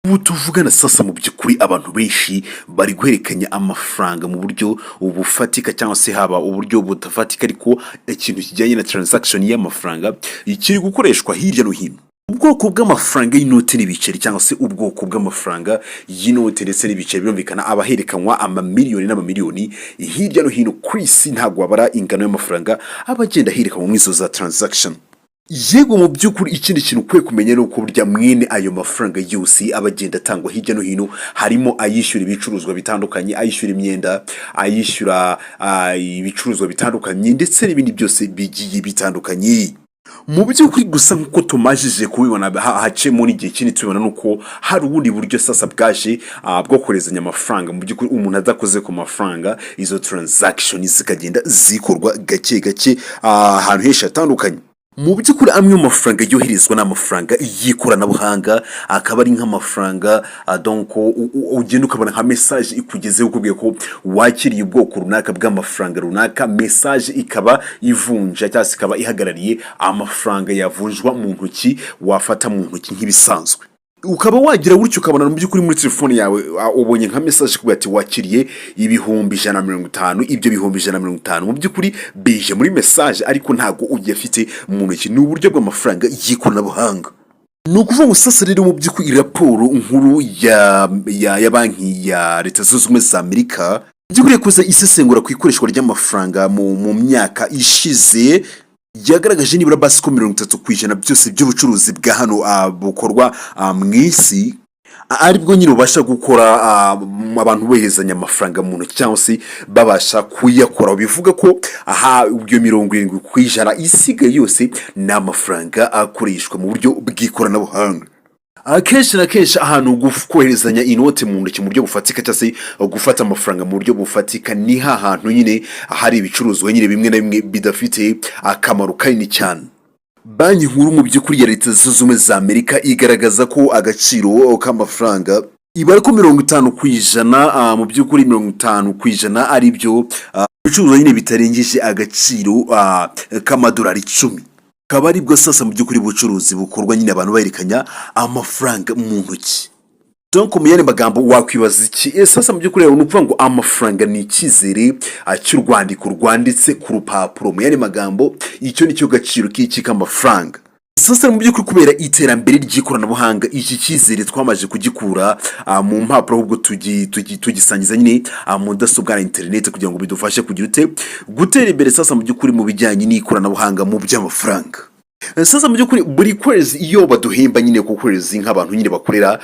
Ubu tuvugana sasa, mu by'ukuri abantu benshi bari guhererekanya amafaranga mu buryo bufatika cyangwa se haba uburyo budafatika, ariko ikintu kijyanye na transaction y'amafaranga kiri gukoreshwa hirya no hino. Ubwoko bw'amafaranga y'inoti n'ibiceri, cyangwa se ubwoko bw'amafaranga y'inoti ndetse n'ibiceri, birumvikana abahererekanywa amamiliyoni n'amamiliyoni hirya no hino ku isi. Ntabwo wabara ingano y'amafaranga aba agenda ahererekanywa muri izo za transaction. Yego, mu by'ukuri ikindi kintu ukwiye kumenya ni uko burya mwene ayo mafaranga yose aba agenda atangwa hirya no hino, harimo ayishyura ibicuruzwa bitandukanye, ayishyura imyenda, ayishyura ibicuruzwa bitandukanye ndetse n'ibindi byose bigiye bitandukanye. Mu by'ukuri gusa, nk'uko tumajije kubibona, haciyemo n'igihe kinini tubibona, nuko hari ubundi buryo sasa bwaje bwo koherezanya amafaranga, mu by'ukuri umuntu adakoze ku mafaranga, izo transaction zikagenda zikorwa gake gake ahantu henshi hatandukanye. Mu by'ukuri amwe mu mafaranga yoherezwa ni amafaranga y'ikoranabuhanga, akaba ari nk'amafaranga donc ugenda ukabona nka message ikugezeho ikubwiye ko wakiriye ubwoko runaka bw'amafaranga runaka. Message ikaba ivunja cyangwa se ikaba ihagarariye amafaranga yavunjwa mu ntoki, wafata mu ntoki nk'ibisanzwe. Ukaba wagira gutyo ukabona mu by'ukuri muri telefone yawe ubonye nka message ikubwira ati wakiriye 150,000. Ibyo 150,000 mu by'ukuri bije muri message, ariko ntabwo uyafite mu ntoki. Ni uburyo bw'amafaranga y'ikoranabuhanga. Ni ukuvuga ngo sasa rero, mu by'ukuri raporo nkuru ya banki ya Leta Zunze Ubumwe za Amerika by'ukuri yakoze isesengura ku ikoreshwa ry'amafaranga mu myaka ishize, yagaragaje nibura basi ko 30% byose by'ubucuruzi bwa hano bukorwa mu isi aribwo nyine bubasha gukora abantu boherezanya amafaranga mu ntoki cyangwa se babasha kuyakora. Bivuga ko aha iyo 70% isigaye yose ni amafaranga akoreshwa mu buryo bw'ikoranabuhanga. Akenshi na kenshi ahantu koherezanya inoti mu ntoki mu buryo bufatika cyangwa se gufata amafaranga mu buryo bufatika ni hantu nyine hari ibicuruzwa nyine bimwe na bimwe bidafite akamaro kanini cyane. Banki Nkuru mu by'ukuri ya Leta Zunze Ubumwe za Amerika igaragaza ko agaciro k'amafaranga ibara ko 50%, mu by'ukuri 50% ari byo ibicuruzwa nyine bitarengeje agaciro k'amadolari 10, akaba aribwo sasa mu by'ukuri bucuruzi bukorwa nyine abantu bahererekanya amafaranga mu ntoki. Donc mu yandi magambo wakwibaza iki? Sasa mu by'ukuri rero ni ukuvuga ngo amafaranga ni icyizere cy'urwandiko rwanditse ku rupapuro. Mu yandi magambo, icyo ni cyo gaciro k'iki k'amafaranga. Sasa mu by'ukuri kubera iterambere ry'ikoranabuhanga, iki cyizere twamaze kugikura mu mpapuro, ahubwo tugisangiza nyine mudasobwa na interineti kugira ngo bidufashe kugira ute? Gutera imbere sasa mu by'ukuri mu bijyanye n'ikoranabuhanga mu by'amafaranga. Sasa mu by'ukuri buri kwezi iyo baduhemba nyine ku kwezi nk'abantu nyine bakorera